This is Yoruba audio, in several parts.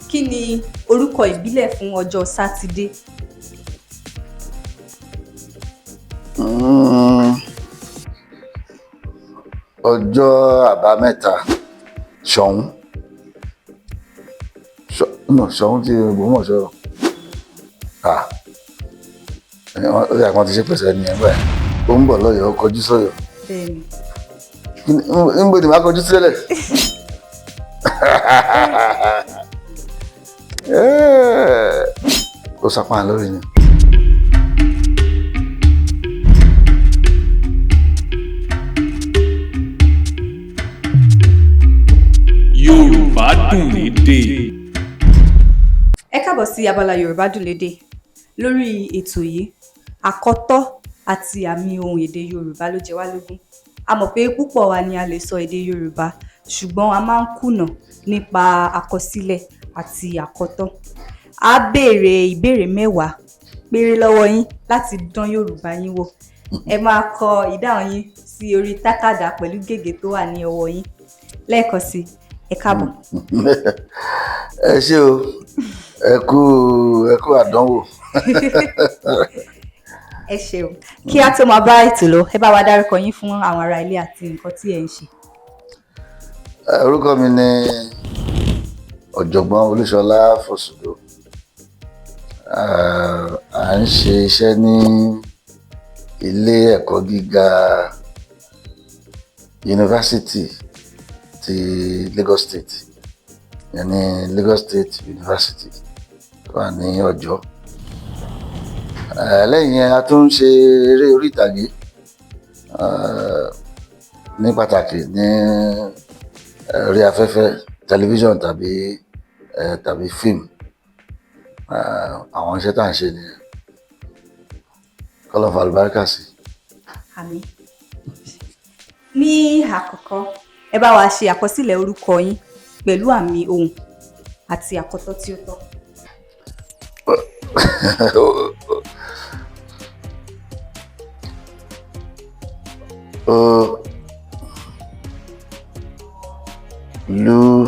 Kí ni orúkọ ìbílẹ̀ fún ọjọ́ Sátidé? Ọjọ́ àbámẹ́ta, Ṣọ̀ún. No, Ṣọ̀ún ti Ògbómọ̀ṣọ́. Ah, ó yà kan ti ṣe pèsè ẹni ẹgbẹ́ ó ń bọ̀ lọ́yọ̀ọ́, ó kọjú sọ́yọ́. Bẹ́ẹ̀ni. Ń gbọ́dọ̀ máa kọjú sílẹ̀. Ó sapá lórí ni. Yorùbá Dùn Lédè. Ẹ káàbọ̀ sí abala Yorùbá Dùn Lédè. Lórí ètò yìí, àkọ́tọ́ àti àmì ohùn èdè Yorùbá ló jẹ wá lógún. A mọ̀ pé púpọ̀ wa ni a lè sọ èdè Yorùbá, ṣùgbọ́n a máa ń kùnà nípa àkọsílẹ̀ àti àkọ́tọ́. A béèrè ìbéèrè 10 péré lọ́wọ́ yín láti dán Yorùbá yín wò. Ẹ máa kọ ìdáhùn yín sí orí tákàdá pẹ̀lú gègé tó wà ní ọwọ́ yín. Lẹ́ẹ̀kan sí, ẹ káàbọ̀. Ẹ ṣé o, ẹ kú àdánwò. Ẹ ṣeun. Kí á tó máa bá ètò lọ, ẹ bá wa dárúkọ yín fún àwọn ará ilé àti nǹkan tí ẹ ń ṣe. Orúkọ mi ni Ọ̀jọ̀gbọ́n Olúṣọlá Fòsùdó. À ń ṣe iṣẹ́ ní ilé ẹ̀kọ́ gíga yunifásítì ti Lagos State, ìyẹn ní Lagos State University tó wà ní Ọ̀jọ́. Lẹ́yìn yẹn, a tún ń ṣe eré orí ìtàgé, ní pàtàkì ní orí afẹ́fẹ́, tẹlifíṣàn tàbí fíìmù. Àwọn iṣẹ́ tá à ń ṣe nìyẹn. Kọ́lọ́run fàlùbáríkà sí. Àmín. Ní àkọ́kọ́, ẹ bá wa ṣe àkọsílẹ̀ orúkọ yín pẹ̀lú àmì ohùn àti àkọ́tọ́ tí ó tọ́. O Lu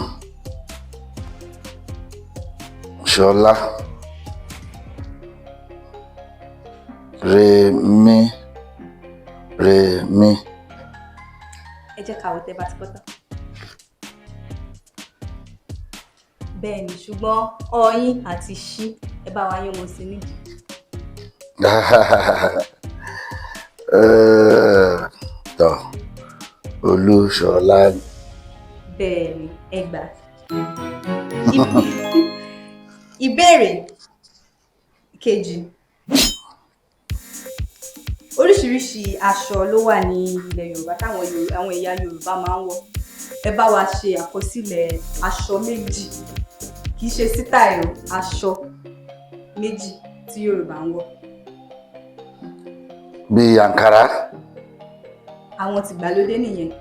Ṣọlá Rẹ̀mí Rẹ̀mí. Ẹ jẹ́ ká wò tẹ́ bá ti kọ́ tán. Bẹ́ẹ̀ ni, ṣùgbọ́n ọyín àti ṣí, ẹ bá wa yán wọn sí nídìí. Tọ́ Olúṣọlá. Bẹ́ẹ̀ ni, ẹ gbà. Ìbéèrè kejì. Oríṣiríṣi aṣọ ló wà ní ilẹ̀ Yorùbá táwọn àwọn ẹ̀yà Yorùbá máa ń wọ̀. Ẹ bá wa ṣe àkọsílẹ̀ aṣọ méjì, kì í ṣe sítáì o, aṣọ méjì tí Yorùbá ń wọ̀. Bíi àǹkárá. Àwọn tìgbàlódé nìyẹn.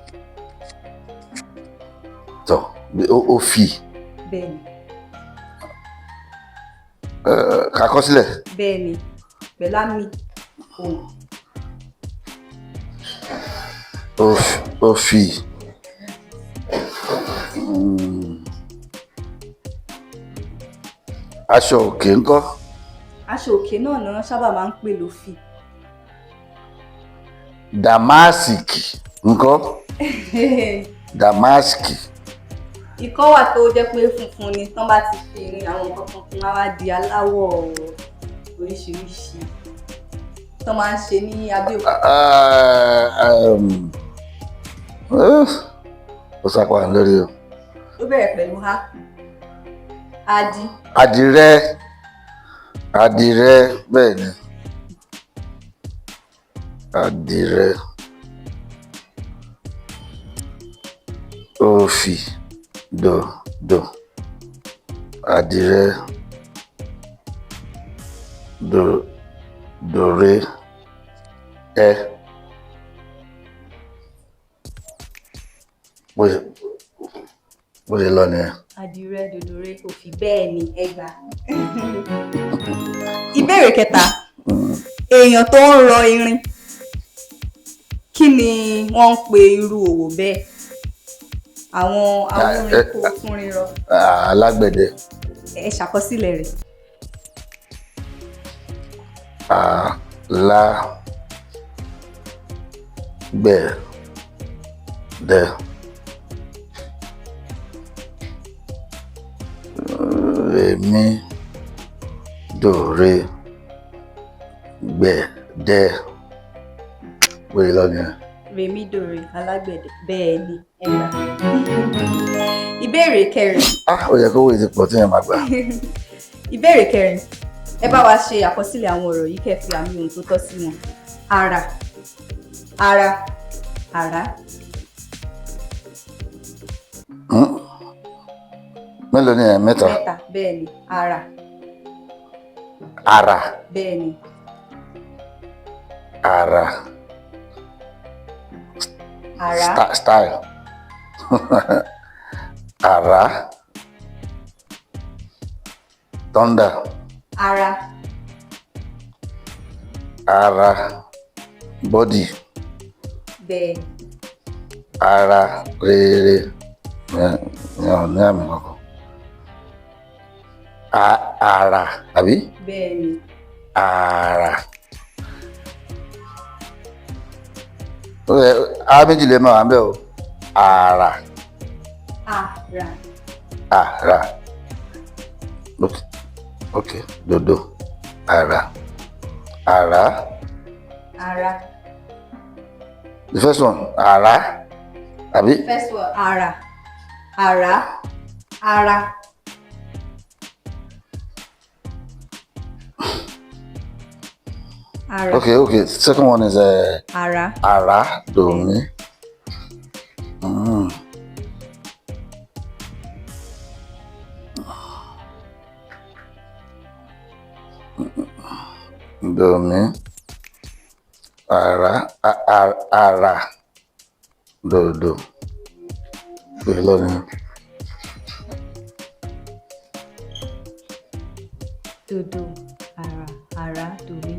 Tọ́ òfì. Bẹ́ẹ̀ ni. Kàkọsílẹ̀. Bẹ́ẹ̀ ni, pẹ̀lú àmì ohùn. Òfì. Aṣọ òkè ńkọ́? Aṣọ òkè náà ni wọ́n sábà máa ń pè lófì. Dàmáàsìkì ńkọ́? Dàmáàsìkì. Ìkan wà tó jẹ́ pé funfun ni, tán bá ti fi àwọn nǹkan kan kún, á wá di aláwọ̀ oríṣiríṣi, tán máa ń ṣe ní Abẹ́òkúta. Ó sápá lórí o. Ó bẹ̀rẹ̀ pẹ̀lú a. Adi. Àdìrẹ, àdìrẹ, bẹ́ẹ̀ ni. Àdìrẹ. Òfì dòdò. Àdìrẹ dò dòre ẹ. Bó ṣe lọ nìyẹn. Àdìrẹ, dòdòrè, òfì, bẹ́ẹ̀ ni, ẹ gbà. Ìbéèrè kẹta. Èèyàn tó ń rọ irin, kí ni wọ́n ń pe irú òwò bẹ́ẹ̀? Àwọn Ah, eh, awúrin kó tún rírọ. Ah, alágbẹ̀dẹ. Ẹ ṣàkọsílẹ̀ rẹ̀. Alágbẹ̀dẹ. Rèmí dòre gbẹ̀dẹ. Wèrè lọ nìyẹn. Rèmídòrè alágbẹ̀dẹ, bẹ́ẹ̀ ni, ẹ gbà. Ìbéèrè kẹrin. Ah, ó yẹ kó wèrè ti pọ̀ tí yẹn máa gbà. Ìbéèrè kẹrin, ẹ bá wa ṣe àkọsílẹ̀ àwọn ọ̀rọ̀ yìí kẹ́ fi àmì ohùn tó tọ́ sí wọn. Ara, ara, àrá. Hmm? Mélòó ni ẹ̀? Mẹ́ta. Mẹ́ta, bẹ́ẹ̀ ni. Ara. Ara. Bẹ́ẹ̀ ni. Ara. Àrá. Style. Ara. Thunder. Ara. Ara. Body. Bẹ́ẹ̀ ni. Ara rere. Ẹ ò ní àmì kankan. Ara àbí? Bẹ́ẹ̀ ni. Ara. Ó yẹ a méjì lè máa wà ń bẹ̀ o. Ara. Ara. Ara. Ok. Ok. Dodo. Ara. Ara. Ara. The first one. Ara. Àbí? First one, ara, àrá, ara. Ara. Okay, okay. Second one is Ara. ara domi. Mm. Domi. Ara ara dodo. Pè lọ́ni. Dodo, ara, àrá, dòmí,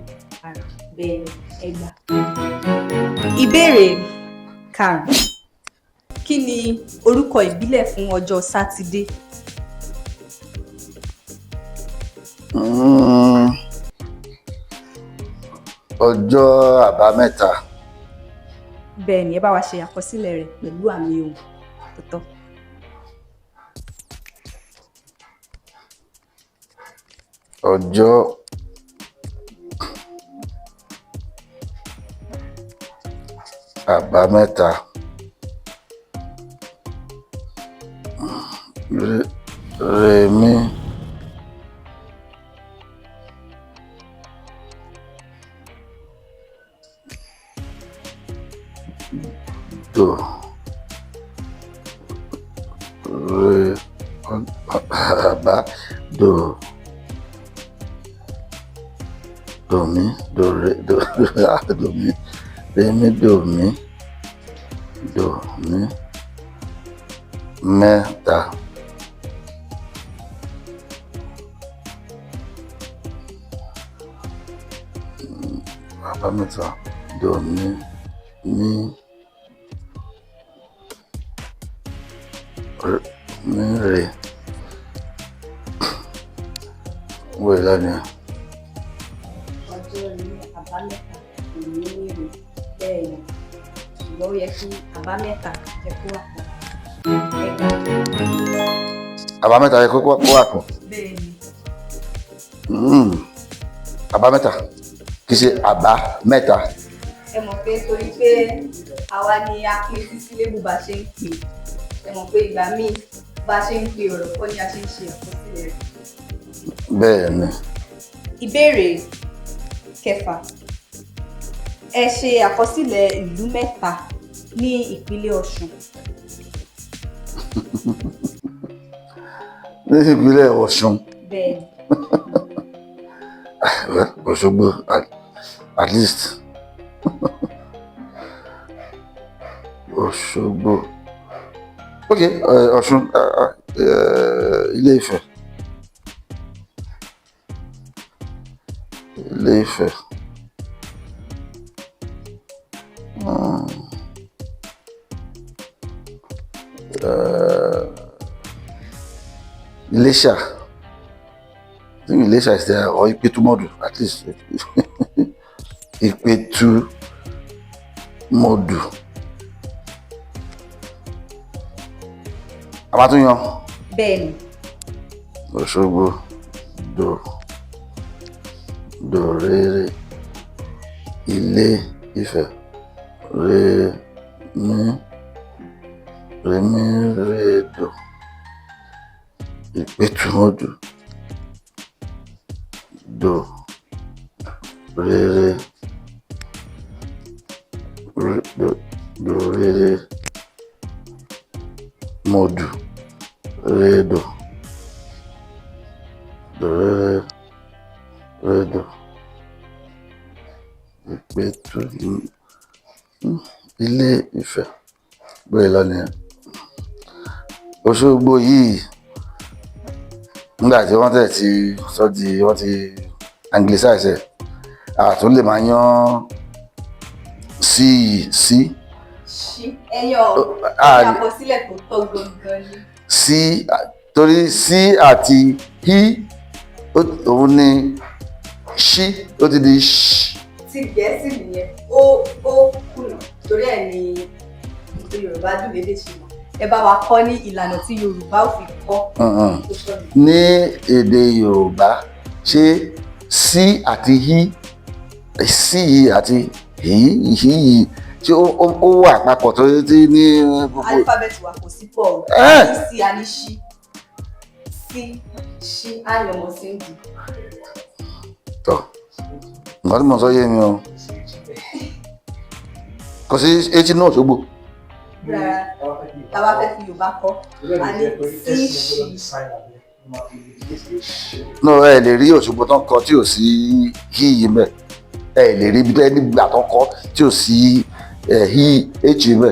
ara. Bẹ́ẹ̀ ni, ẹ gbà. Ìbéèrè karùn-ún. Kí ni orúkọ ìbílẹ̀ fún ọjọ́ Sátidé? Mm. Ọjọ́ àbámẹ́ta. Bẹ́ẹ̀ ni, ẹ bá wa ṣe àkọsílẹ̀ rẹ̀ pẹ̀lú àmì ohùn tó tọ́. Ọjọ́ àbámẹ́ta. Rèmí dò rè àbá dò dòmí dòrè dò dòmí rèmí dòmí dòmí mẹ́ta. Àbámẹ́ta dòmí mí mí rè wọ́n lánàá. Ọjọ́ ní àbámẹ́ta kò ní ní rè, bẹ́ẹ̀ ni, ṣùgbọ́n ó yẹ kí àbámẹ́ta jẹ́ kó wà pọ̀. Ẹ gbà. Àbámẹ́ta yẹ kó wà pọ̀. Bẹ́ẹ̀ ni. Mm. Àbámẹ́ta kì í ṣe àbá mẹ́ta. Ẹ mọ̀ pé torí pé àwa ni a pín sí sílébù bá ṣe ń pè, ẹ mọ̀ pé ìgbà míì bá ṣe ń pe ọ̀rọ̀ kọ́ ni a ṣe ń ṣe àkọsílẹ̀ rẹ̀. Bẹ́ẹ̀ ni. Ìbéèrè kẹfà. Ẹ ṣe àkọsílẹ̀ ìlú mẹ́ta ní ìpínlẹ̀ Ọ̀ṣun. Ní ìpínlẹ̀ Ọ̀ṣun. Bẹ́ẹ̀ ni. Well, Òṣogbo at least. Òṣogbo. Ok, Ọ̀ṣun, Ilé Ifẹ̀. Ilé Ifẹ̀. Mm. Iléṣà. I think Iléṣà is there, or Ìpẹ̀tùmọdù, at least. Ìpẹ̀tùmọdù. A máa tún yan. Bẹ́ẹ̀ ni. Òṣogbo, dò, dòréré, Ilé Ifẹ̀, rèmí, rèmírèdò, Ìpẹ̀tùmọdù, dò, rere, dò, dòréré, mọdù, rédò, dòréré, rédò, Ìpẹ̀tù, Ilé Ifẹ̀. Bóyá lọ nìyẹn. Òṣogbo yìí, nígbà tí wọ́n tẹ̀ ti sọ di, wọ́n ti anglicize ẹ̀, àtún lè máa yan sí sí. Ṣí ẹyàn Ah, àkọsílẹ̀ tó tọ́ gangan ni. Sí, torí sí àti hí, òun ni ṣí, ó ti di ṣ. Ti Gẹ̀ẹ́sì nìyẹn, ó kùnà, torí ẹ̀ ni ètò Yorùbá Dùn Lédè ṣe mọ̀. Ẹ bá wa kọ́ ní ìlànà tí Yorùbá ò fi kọ́ tó sọnù. Ní èdè Yorùbá, ṣé sí àti hí, sí yìí àti hí hí yìí, ṣé ó wà papọ̀ tó ti ní gbogbo? Alifábẹ́ẹ̀tì wa kò sí pọ̀ o. Eh! A ní sí, a ní ṣí, sí, ṣí, á yàn mọ́ sí ń dì. Tọ́, nǹkan tí mo sọ yé mi o. Kò sí etí náà Òṣogbo. Rárá, tá a bá fẹ́ fi Yorùbá kọ́, a ní sí, ṣí. No, ẹ lè rí Òṣogbo tán kọ tí ò sí hí yìí mẹ. Ẹ lè rí ibi tó ẹni gbà tán kọ tí ò sí hí h mẹ.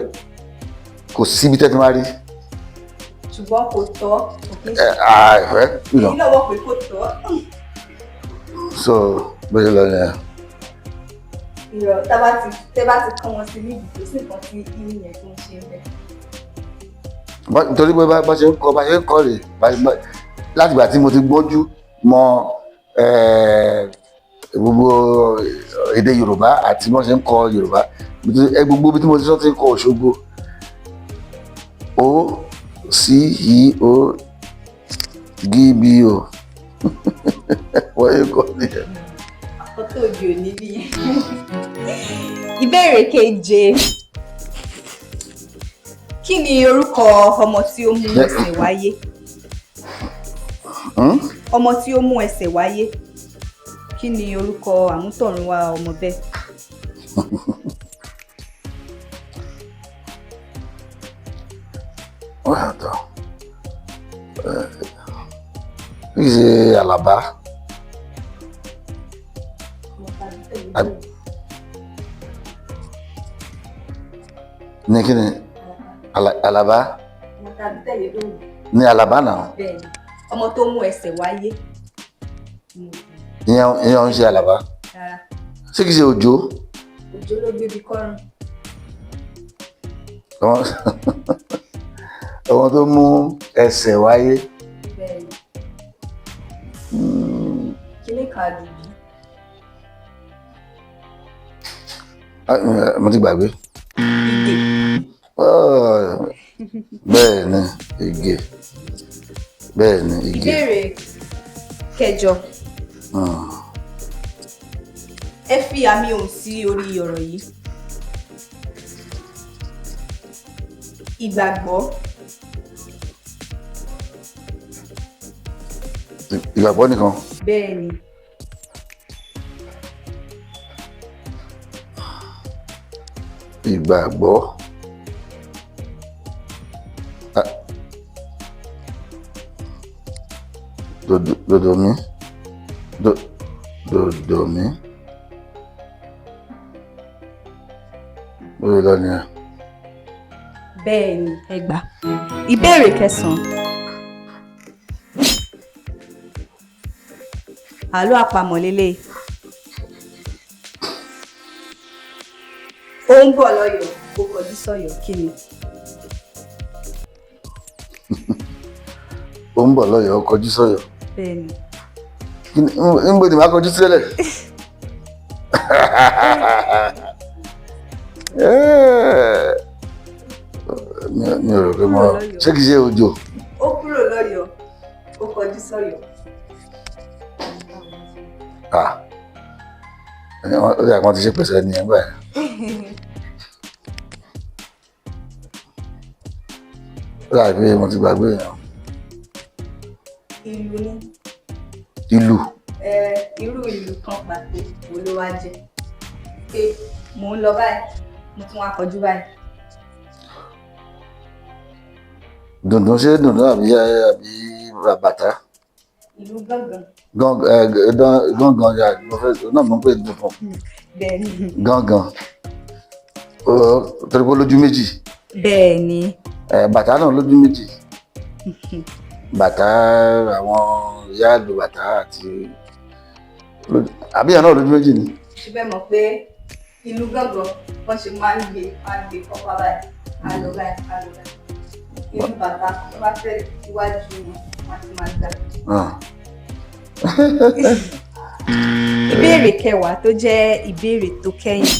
Kò síbi tẹ́ ti máa rí. Ṣùgbọ́n kò tọ́, kò kí ń Ẹ ṣe. àìfẹ́ you know. Èyí náà wọ́n pé kò tọ́. So bẹ́ẹ̀ lọ nìyẹn. Ìrọ̀ tá a bá ti tẹ́ bá ti kọ́ wọn sí níbi, kò sí nǹkan tí irú yẹn tó ń ṣe ń bẹ̀. Nítorí pé bá ṣe ń kọ, bá ṣe ń kọ rè, láti ìgbà tí mo ti gbọ́njú mọ gbogbo èdè Yorùbá àti bí wọ́n ṣe ń kọ Yorùbá, gbogbo ibi tí mo ti sọ ti ń kọ Òṣogbo, O C E O G B O, wọ́n yóò kọ́ nìyẹn. Àkọ́tọ̀ òde òní nìyẹn. Ìbéèrè keje. Kí ni orúkọ ọmọ tí ó mú ẹsẹ̀ wáyé? Hmm? Ọmọ tí ó mú ẹsẹ̀ wáyé. Kí ni orúkọ àmútọ̀runwá ọmọ bẹ́ẹ̀? Ó yàtọ̀. Kì í ṣe Àlàbá. Ní kí ni Àlàbá? Ọmọ tàbí tẹ̀lé lóhùn. Ní Àlàbá náà. Bẹ́ẹ̀ni, ọmọ tó mú ẹsẹ̀ wáyé. Ìyẹn ń ṣe Àlàbá. Rárá. Ṣé kìí ṣe Òjó? Òjó ló gbé bí kọ́rùn. Ọmọ tó mú ẹsẹ̀ wáyé. Bẹ́ẹ̀ni. Kíní kan àdùbí. Mo ti gbàgbé. Ìgè. Ah, bẹ́ẹ̀ ni, Ìgè. Bẹ́ẹ̀ ni, Ìgè. Ìbéèrè kẹjọ. Ẹ fi àmì ohùn sí orí ọ̀rọ̀ yìí. Ìgbàgbọ́. Ìgbàgbọ́ nìkan. Bẹ́ẹ̀ni. Ìgbàgbọ́. Ah. Dòdò mi. Dòdò mi. Bóyá lọ nìyẹn. Bẹ́ẹ̀ni, ẹ gbà. Ìbéèrè kẹsàn-án. Àlọ́ àpamọ̀ lélẹ̀. Ó ń bọ̀ lọ́yọ̀ọ́, ó kọjú sọ́yọ̀ọ́, kí ni? Ó ń bọ̀ lọ́yọ̀ọ́, ó kọjú sọ́yọ́. Bẹ́ẹ̀ni. Kí ni ń bò ní máa kọjú sílẹ̀? Mi ò rò pé mo, ṣé kìí ṣe òjò? Ó kúrò lọ́yọ̀ọ́, ó kọjú sọ́yọ́. Ah, ó yà kí wọ́n ti ṣe pèsè ẹni ẹgbẹ́ ẹ̀. Ó dà pé mo ti gbàgbé èèyàn. Ìlú ni. Ìlú. Ẹ, irú ìlú kan pàtó wo ló wá jẹ́ pé mò ń lọ báyìí, mo tún wá kọjú báyìí? Dùndún, ṣé dùndún àbí bàtà? Ìlú gángan. Gángan ya mo fẹ́ náà, mo ń pè dùndún. Bẹ́ẹ̀ni. Gángan. Ó torí pé ó lójú méjì. Bẹ́ẹ̀ni. Bàtà náà lójú méjì. Bàtà, àwọn ìyá ìlú bàtà àti àbíyàn náà lójú méjì ni. Ṣùgbọ́n mọ̀ pé ìlú gángan, wọ́n ṣe máa ń gbé kọ́pá báyìí, á lọ báyìí, á lọ báyìí. Ìlú bàtà, tó bá fẹ́ iwájú wọn, wọ́n ti máa gbà. Ah. Ìbéèrè kẹwàá tó jẹ́ ìbéèrè tó kẹ́yìn: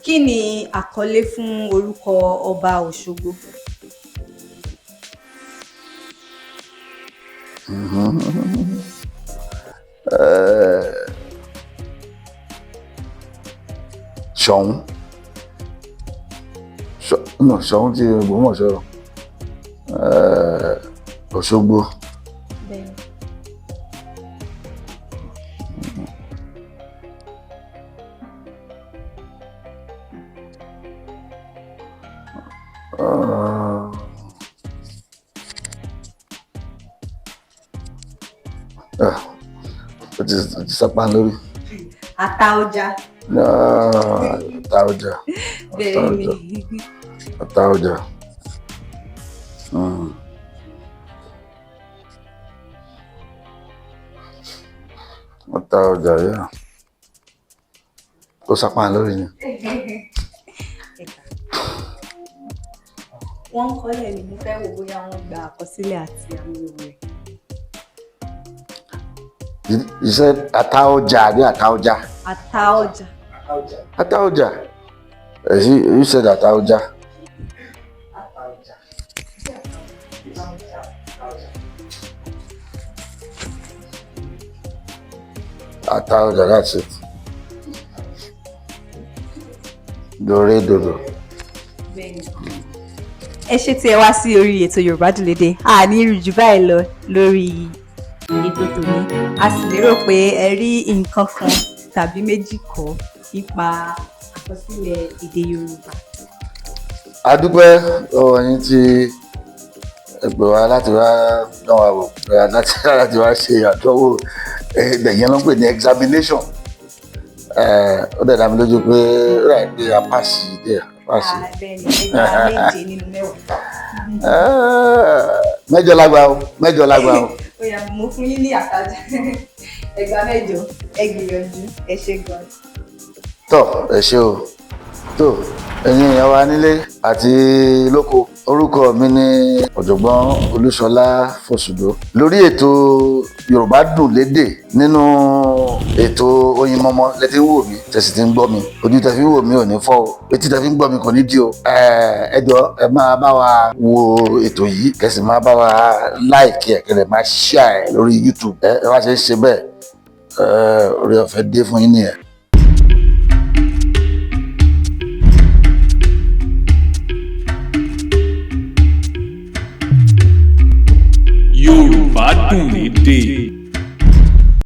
kí ni àkọlé fún orúkọ ọba Òṣogbo? Ṣọ̀ún. No, Ṣọ̀ún ti Ògbómọ̀ṣọ́. Òṣogbo. Bẹ́ẹ̀ni. Ah, ó ti sápá lórí. Àtaọjà. Ah, Àtaọjà. Bẹ́ẹ̀ni. Àtaọjà. Àtaọjà, yà. Ó sápá lórí ni. Wọ́n ń kọ́lẹ̀ ni, mo fẹ́ wò bóyá wọ́n gba àkọsílẹ̀ àti àmì ohùn rẹ̀. You said Àtaọjà àbí Àtaọjà? Àtaọjà. Àtaọjà. You said Àtaọjà. Àtaọjà. Àtaọjà, that's it. Dòrè dòdò. Bẹ́ẹ̀ni. Ẹ ṣé tí ẹ wá sí orí ètò Yorùbá Dùn Lédè. A ní rí jù báyìí lọ lórí ètò tòní. A sì lérò pé ẹ rí nǹkan kan tàbí méjì kọ́ nípa àkọsílẹ̀ èdè Yorùbá. A dúpẹ́ lọ́wọ́ yín tí ẹ pè wá láti wá dán wa wò, láti wá ṣe àdánwò ẹ̀yẹn ló ń pè ní examination. Ó dẹ̀ dá mi lójú pé ó rà pé a pass díẹ̀, a pass. Ah, bẹ́ẹ̀ni, ẹ gba 7 nínú 10. 8 la gbà o, 8 la gbà o. Ó yá, mo fún yín ní àtàjà. Ẹ gba 8, ẹ gbìyànjú, ẹ ṣé gan. Tọ́, ẹ ṣé o. Tó, ẹ̀yin èèyàn wa nílé àti lóko, orúkọ mi ni Ọ̀jọ̀gbọ́n Olúṣọlá Fòṣùdó, lórí ètò Yorùbá Dùn Lédè. Nínú ètò Oyinmọmọ lẹ ti ń wò mí, tẹ̀sí ti ń gbọ́ mi. Ojú tẹ fi ń wò mí ò ní fọ́ o, etí tẹ fi ń gbọ́ mi kò ní di o. Ẹ jọ̀ọ́, ẹ máa bá wa wo ètò yìí, kẹsì máa bá wa like ẹ, kẹlẹ̀ máa share ẹ lórí YouTube. Ẹ wá ṣe é ṣe bẹ́ẹ̀, oore ọ̀fẹ́ dé fún yín nìyẹn. Yorùbá Dùn Lédè.